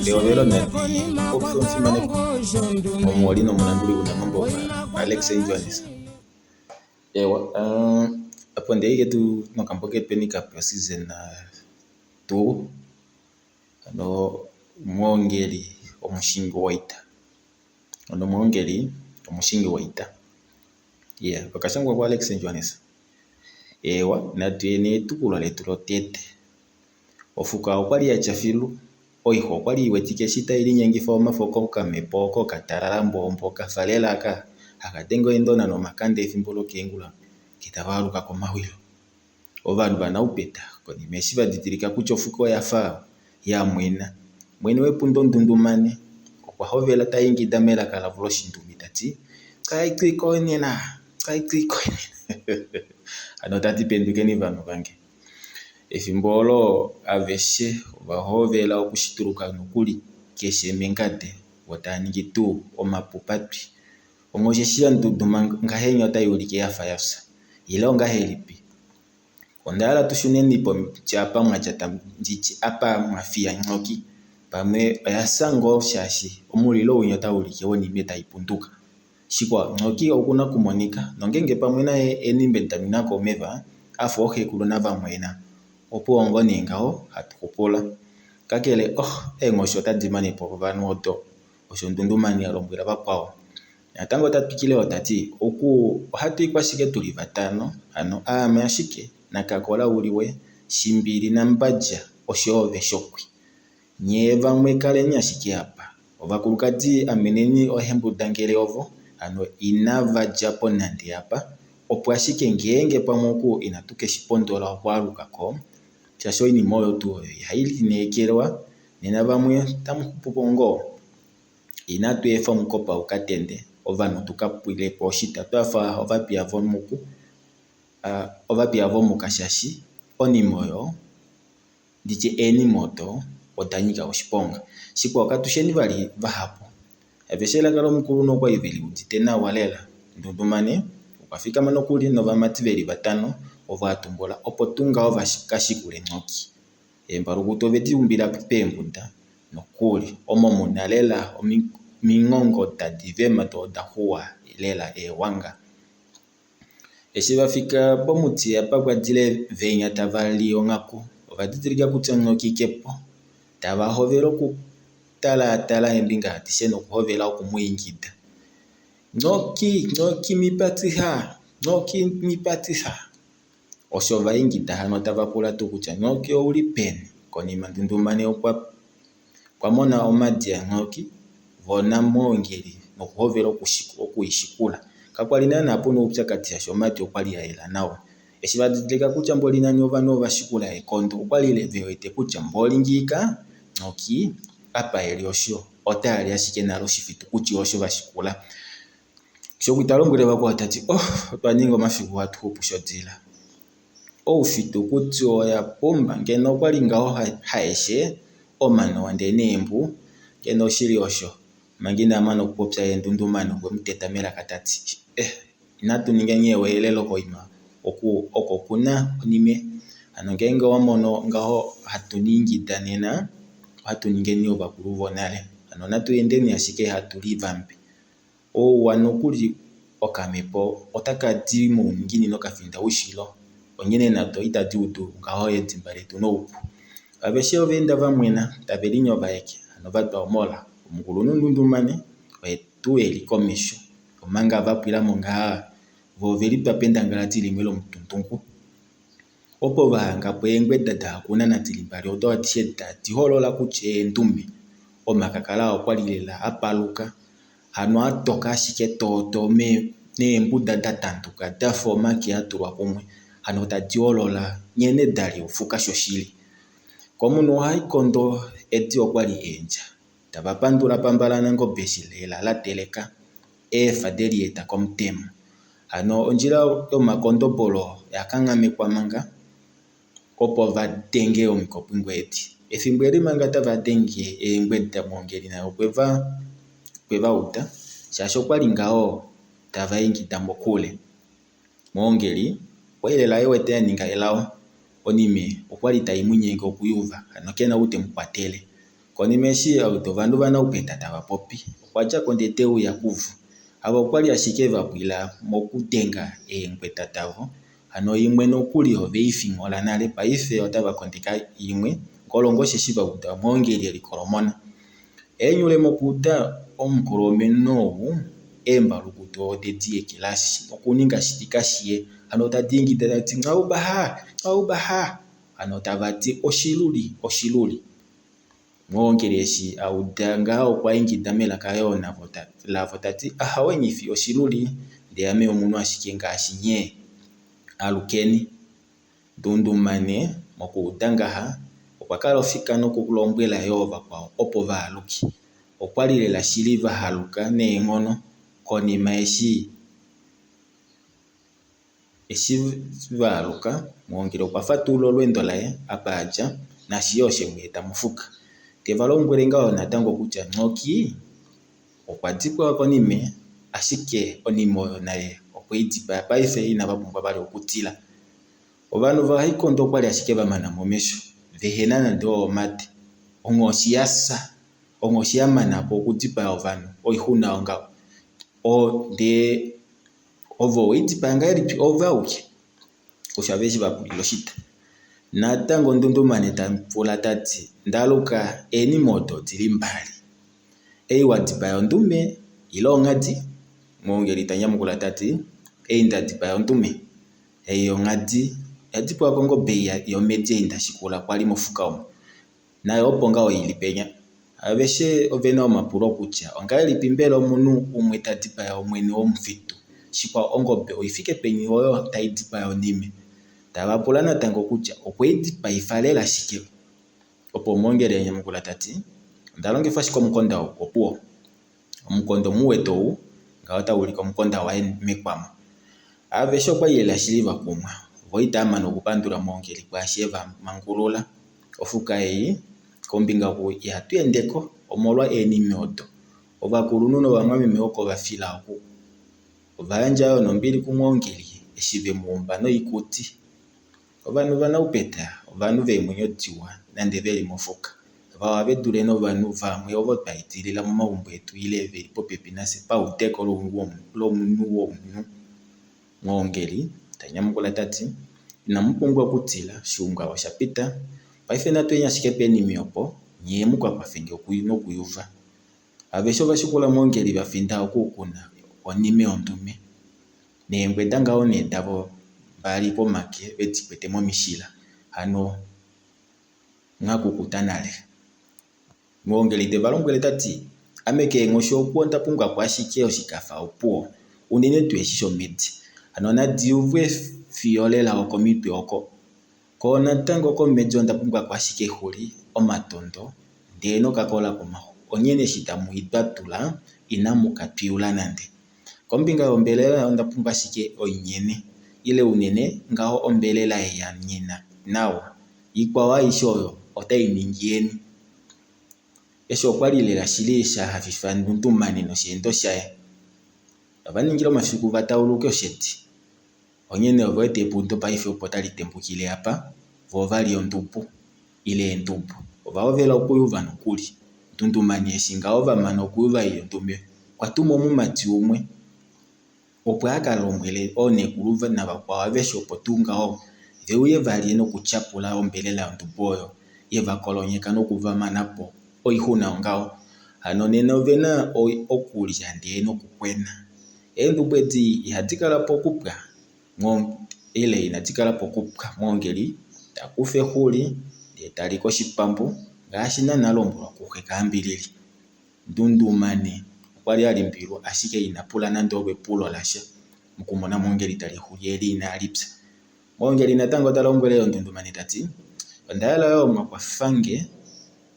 Pehovelo nandi popi omufimanekwa omuholi nomulanduli gUunamambo Alexei Johannes. Ewa, apo ndei ketu nokambo ketweni kape season 2 ano omwoongeli omushingi woita. Ano omwoongeli omushingi woita. Yeah, okashangwa ku Alexei Johannes. Ewa, natu yeni etukulwa letu lotete. Ofuka okwa li ya tya filu. Oixwa okwa li i wetike eshi tai linyengifa omafo kokamhepo oko ka talala mboombo ka fa lela aka haka denge eendona nomakanda efimbo lokeengula nge tava aluka komawilo. Ovanhu vaNaupeta konima eshi va didilika kutya ofuka oya fa ya mwena, mwene wepunda Ondundumane okwa hovela ta ingida melaka lavo lOshindumi ta ti, Caicikonena! Caicikonena! Hano ta ti pendukeni vanhu vange. Efimbo olo aveshe ova hovela okushituluka nokuli keshe mengade vo tava ningi tuu omapupatwi. Onghoshi eshi ya ndunduma ngahenya otai ulike ya fa ya fya. Ile ongahelipi? Onda hala tu shuneni pomuti apa mwa lyata nditye apa mwa fiya Nhoki. Pamwe oya fya ngoo shaashi omulilo winya otau ulike wonime tai punduka. Shikwao, Nhoki oku na okumonika nongeenge pamwe naye eenimbe da nwina ko omeva a fa ooxekulu navamwaina. Opuwo ngoo nee ngaho hatu xupula. Kakele, oh, eenghoshi otadi mane po ovanhu odo, osho Ndundumani a lombwela vakwao. Natango ta twikile wo ta ti, Oku ohatu i kwashike tu li vatano, hano aame ashike, naKakola uliwe, Shimbili naMbadja osho yo ove Shokwi. Nye vamwe kaleni ashike apa. Ovakulukadi ameneni oohembudangele ovo, hano inava dja po nande apa, opo ashike ngeenge pamwe oku inatu ke shi pondola okwaaluka ko, shaashi oinima oyo tuu oyo ihai lineekelwa, nena vamwe otamu xupu po ngoo. Inatu efa omukopa u ka tende, ovanhu tu ka pwile po oshita twa fa ovapiya vomuku, ovapiya vomuka shaashi onima oyo Nditye eenima odo oda nyika oshiponga. Shikwao katusheni vali vahapu. Aveshe elaka lomukulunhu okwali ve li udite nawa lela. Ndundumane okwa fikama nokuli novamati ve li vatano ovo a tumbula opo tuu ngaho va ka shikule Nhoki. Eembalukutu ove di umbila peembuda nokuli omo mu na lela ominghongo tadi vema doo oda xuwa lela eewanga. Eshi va fika pomuti apa pwa dile venya tava li onghaku, ova didilika kutya Nhoki ke po. Tava hovele okutalaatala eembinga adishe nokuhovela oku mu ingida, Nhoki! Nhoki mipatiha! Nhoki mipatiha! Osho va ingida hano tava pula tuu kutya Nhoki ou li peni? Konima Ndundumane okwa Okwa mona omhadi yaNhoki, vo naMwoongeli nokuhovela oku i shikula. Kakwa li naanaa pu na oupyakadi shaashi omhadi okwa li ya yela nawa. Eshi va didilika kutya mboli nani ovanhu ova shikula ekondo, okwa li ve wete kutya mboli ngiika Nhoki apa e li osho ota ali ashike nale oshifitukuti osho va shikula. Shokwi ta lombwele vakwao ta ti, Oh, otwa ninga omafiku hatu xupu shodila. Oufitukuti oya pumba, ngeno okwa li ngaho haeshe omanowa ndee neembu, ngeno oshili osho. Manga ina mana okupopya ye Ndundumani okwe mu teta melaka ta ti, Eh, inatu ninga nghee eweelelo koima oku oko ku na onime. Hano ngeenge owa mono ngaho hatu ingida nena, ohatu ningeni ovakulu vonale. Hano natu endeni ashike hatu livambe. Ouwa nokuli okamhepo otaka di mouninginino ka finda oushilo, onghene nado itadi udu ngaho edimba letu noupu. Aveshe ova enda va mwena, tave linyovaeke, hano va twa omola. Omukulunhu Ndundumane oye tuu e li komesho, omanga va pwila mo ngaha vo ove litwa pendangalati limwe lomutundungu. Opo va hanga po eengweda da hakunana di li mbali odo adishe tadi holola kutya eendume. Omakakala oo okwa li lela a paluka, hano a toka ashike tootoo neembuda da tanduka da fa omake a tulwa kumwe, hano tadi holola nghene da li ofuka shoshili. Komunhu ohaikondo edi okwa li eendja. Tava pandula Pambalanangobe eshi lela la teleka eefa de lieta komutemo. Hano ondjila yomakondobolo oya kanghamekwa manga opo va denge omikopwingu edi. Efimbo eli manga tava denge eengweda Mwongeli naye okwe va uda shaashi okwa li ngaho tava ingida mokule. Mwongeli okwa li lela e wete a ninga elao. Onime okwa li tai mu nyenge okuyuva hano ke na ou te mu kwatele. Konima eshi a uda ovanhu vaNaupeta tava popi, okwa dja ko ndee te uya kuvo. Ava okwa li ashike va pwila mokudenga eengweda davo, hano imwe nokuli ove i finghola nale, paife otava kondeke imwe, ngolongo osheshi va uda omwoongeli e likolomona. Eenyule mokuuda omukolomeno ou, eembalukutu ode di ekelashi nokuninga shitika shiye, hano tadi ingida tadi ti Nghaubaha! Nghaubaha! Hano tava ti oshiluli, oshiluli. Mwoongeli eshi a uda ngaha okwa ingida melaka yoo lavo ta ti, Ahawe nghi fi oshiluli, ndee ame omunhu ashike ngaashi nye. Alukeni. Ndundumane mokuuda ngaha, okwa kala ofika nokulombwela yoo vakwao opo va aluke. Okwali lela shili va haluka neenghono konima eshi Eshi va aluka, Mwongeli okwa fatulula olweendo laye, apa a dja, naashi yoo she mu eta mofuka. Te va lombwele ngaho natango kutya Nhoki okwa dipawa konime, ashike onime oyo naye okwe i dipaya paife inava pumbwa vali okutila. Ovanhu vaHaikondo okwa li ashike va mana mo omesho, vehe na nande oo omate. Onghoshi ya fya, onghoshi ya mana po okudipaya ovanhu, oixuna yongaho. Ndee Ove owe i dipaya ngahelipi oove auke? Osho aveshe va pulila oshita. Natango Ndundumane ta pula ta ti, Ndaluka, eenima odo odi li mbali. Ei wa dipaya ondume ile onghadi? Mwoongeli ta nyamukula ta ti, Ei nda dipaya ondume. Ei yonghadi oya dipawa kongobe yomedi ei nda shikula kwali mofuka omu. Nayo opo ngaho i li penya. Aveshe ove na omapulo kutya ongahelipi mbela omunhu umwe ta dipaya omwene womufitu? Shikwao ongobe oi fike peni oyo tai dipaya onime? Tava pula natango kutya okwe i dipaifa lela shike? Opo omwoongeli a nyamukula ta ti, Onda longifa ashike omukonda ou, opuwo. Omukonda omu wete ou, ngaho otau ulike omukonda waye mekwamo. Aveshe okwa li lela shili va kumwa, vo itava mane okupandula Mwoongeli kwaashi e va mangulula. Ofuka ei, kombinga oku ihatu ende ko, omolwa eenime odo. Ovakulunhu novamwameme oko va fila oku. Ova yandja yo nombili kuMwoongeli eshi ve mu umba noikuti. Ovanhu vaNaupeta ovanhu veemwenyo diwa nande ve li mofuka. Vawa ve dule novanhu vamwe ovo twa idilila momaumbo etu ile ve li popepi nafye paudeko lomunhu womunhu. Mwoongeli ta nyamukula ta ti, Inamu pumbwa okutila, shuumbwa osha pita. Paife natu yeni ashike peenimi opo, nyee mu ka kwafe nge nokuyuva. Aveshe ova shikula Mwoongeli va finda oku ku na onime yondume. Neengweda ngaho nee davo mbali pomake ve di kwete momishila. Hano mwa kukuta nale. Mwoongeli te va lombwele ta ti, Ame keenghoshi oku onda pumbwa ko ashike oshikafa opuwo, unene tuu eshi shomidi. Hano nadi yuvwe fiyo lela okomitwe oko. Ko natango komhedi onda pumbwa ko ashike exuli, omatondo, ndee nokakola komaxu. Onghene eshi tamu i twatula, inamu ka twiyula nande. Kombinga yombelela onda pumbwa ashike oinyene, ile unene ngaho ombelela ei ya nyena nawa. Ikwao aishe oyo otai ningi yeni. Eshi okwa li lela shili sha hafifa Ndundumane nosheendo shaye. Ova ningila omafiku va tauluke osheti. Onghene ove wete epundo paife opo tali tembukile apa, vo ova li ondubu, ile eendubu. Ova hovela okuyuva nokuli. Ndundumani eshi ngaho va mana okuyuva ei yondume, okwa tuma omumati umwe opo a ka lombwele oonekulu navakwao aveshe opo tuu ngaho ve uye va lye nokutyapula ombelela yondubu oyo ye va kolonyeka noku va mana po oixuna yongaho. Hano nena ove na okulya ndee nokukwena. Eendubo edi ihadi kala po okupwa ile inadi kala po okupwa Mwoongeli ta kufa exuli ndee ta li koshipambu ngaashi naana a lombwelwa kuxe Kaambilili. Ndundumane okwa li a limbililwa ashike ina pula nande olwepulo lasha mokumona Mwoongeli ta li exuli eli inali pya. Mwoongeli natango ta lombwele yoo Ndundumane ta ti, Onda hala yoo mwa kwafa nge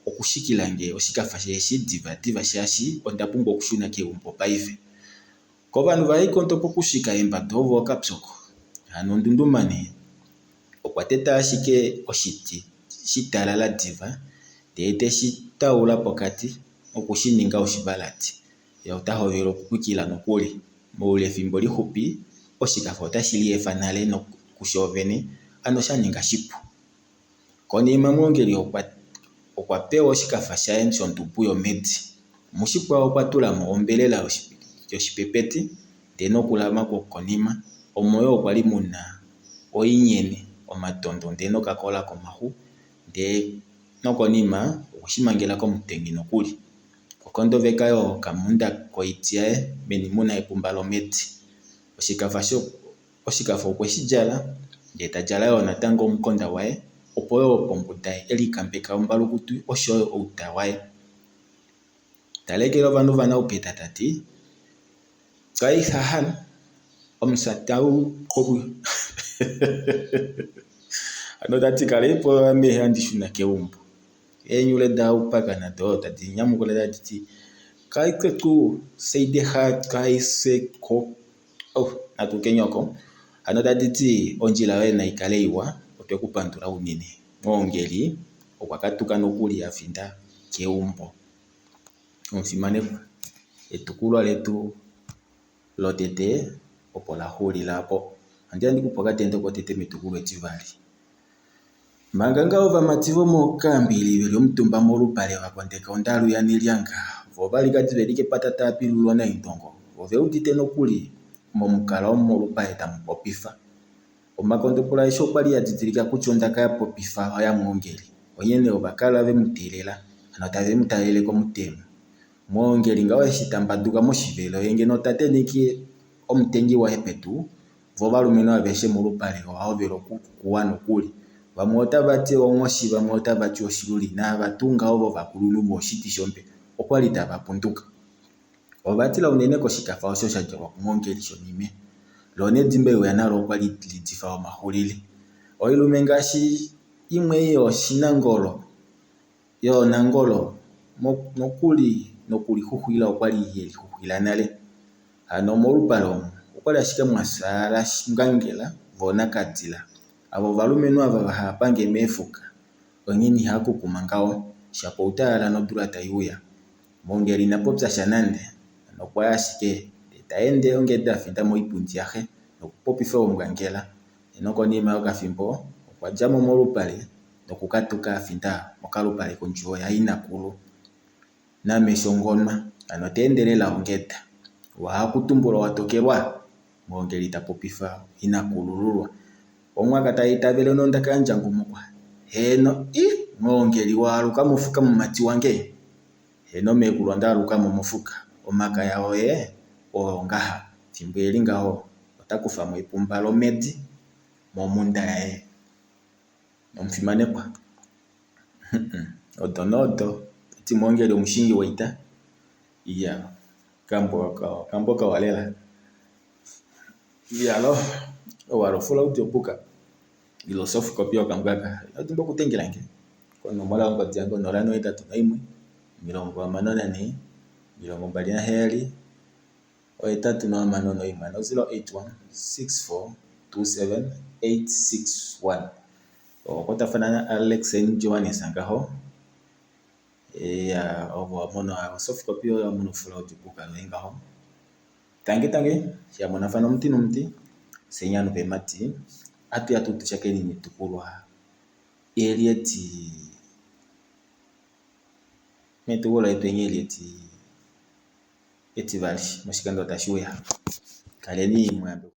okushikila nge oshikafa sheeshi divadiva shaashi onda pumbwa okushuna keumbo paife. Kovanhu va Haikonto pokushika eembado ovo okapyoko. Hano Ndundumane okwa teta ashike oshiti shitalala diva ndee te shi taula pokati noku shi ninga oshivalati. Ye ota hovele okuxwikila nokuli. Moule wefimbo lixupi, oshikafa otashi liefa nale kushoovene, hano sha ninga shipu. Konima Omwoongeli okwa. Okwa pewa oshikafa shaye shondubu yomhedi. Mushikwao okwa tula mo ombelela yoshipepeti ndee nokulama kwokonima omo yoo kwa li muna oinyene, omatondo ndee nokakola komaxu ndee nokonima okweshi mangela komutengi nokuli. Okwa kondoveka yoo okamhunda koiti yaye meni muna epumba lomhedi. Oshikafa okweshi djala ndee ta djala yoo natango omukonda waye opo yoo pombuda e likambeka ombalukutu oshoyo outa waye. Ta lekele ovanhu vaNaupeta ta ti, Tjaihahan omusatau hano ta ti kaleipo ame handi shuna keumbo. Eenyule daUpaka nado tadi nyamukula tadi ti, Kaiketu seideha kaiseko. Oh, natu kenyoko. Hano tadi ti ondjila yoye nai kale iwa, otwe ku pandula unene. Mwoongeli okwa katuka nokuli a finda keumbo. Omufimanekwa, etukulwa letu lotete opo la xulila opo. Ohandi ya ndi kupe okatendo kotete metukulwa etivali. Manga ngaa ovamati vomokambili ve li omutumba molupale va kondeka ondalu yaNelyanga, vo ovalikadi ve li kepata tava pilulwa naIndongo. Ove udite nokuli momukala womolupale tamu popifa. Omakondombolo aeshe okwa li a didilika kutya ondaka ya popifa oyaMwoongeli, onghee nee ova kala ve mu teelela, hano tave mu talele komutemo. Mwoongeli ngaho eshi ta mbaduka moshivelo ye ngeno ta tenheke omutengi waye pedu, vo ovalumenhu aveshe molupale ova hovela okukuwa nokuli. Vamwe otava ti onghoshi, vamwe otava ti oshiluli, naava tuu ngaho vovakulunhu voshiti shombe okwali tava punduka. Ova tila unene koshikafa osho sha djalwa kuMwoongeli shonime. Lo nedimba euya nalo okwali li difa omaxulili. Oilume ngaashi imwe ei yoshinangolo, yoonangolo nokuli nokulixuxwila okwali ye lixuxwila nale. Hano molupale omu okwali ashike mwa fyaala Ngangela voo naKadila. Ava ovalumenhu ava hava pange meefuka onghene ihava kukuma ngaho shapo outalala nodula tai uya. Mwoongeli ina popya sha nande okwa ya ashike ndee ta ende ongedi a finda moipundi yaxe nokupopifa ombwangela. Nokonima yokafimbo okwa dja mo molupale nokukatuka a finda mokalupale kondjuwo yainakulu. Namesho ngonwa hano ta ende lela ongeda. Wahakutumbula wa tokelwa? Mwoongeli ta popifa inakulululwa. Omwaka tai itavele nondaka ya ndjangumukwa. Heeno, ih, Mwoongeli waaluka mofuka mumati wange? Heeno meekulu onda aluka mo mofuka. Omakaya oye oo ngaha. Fimbo e li ngaho ota kufa mo epumba lomhedi momhunda yaye. Omufimanekwa, odo nee odo. Tati Mwoongeli omushingi woita. Iya, okambo kawa lela. Iyalo, owalofula udiobuka ile soft copy yokambo aka. Ino dimbwa okudengela nge konomola yongodi yange 081 64 27 861 hano 081 64 27 861. Owa kwatafana na Alex N Johannes ngaho. Eya ovo wa mona soft copy yoye wa mona ofula odibuka yoye ngaho. Tangi tangi, sha monafana omuti nomuti, fye nyanu peemati, atu ya tuu tu shakeni metukulwa eli eti metukulwa letu enya eli eti etivali moshikando tashi uya. Kaleni mwa yambekwa.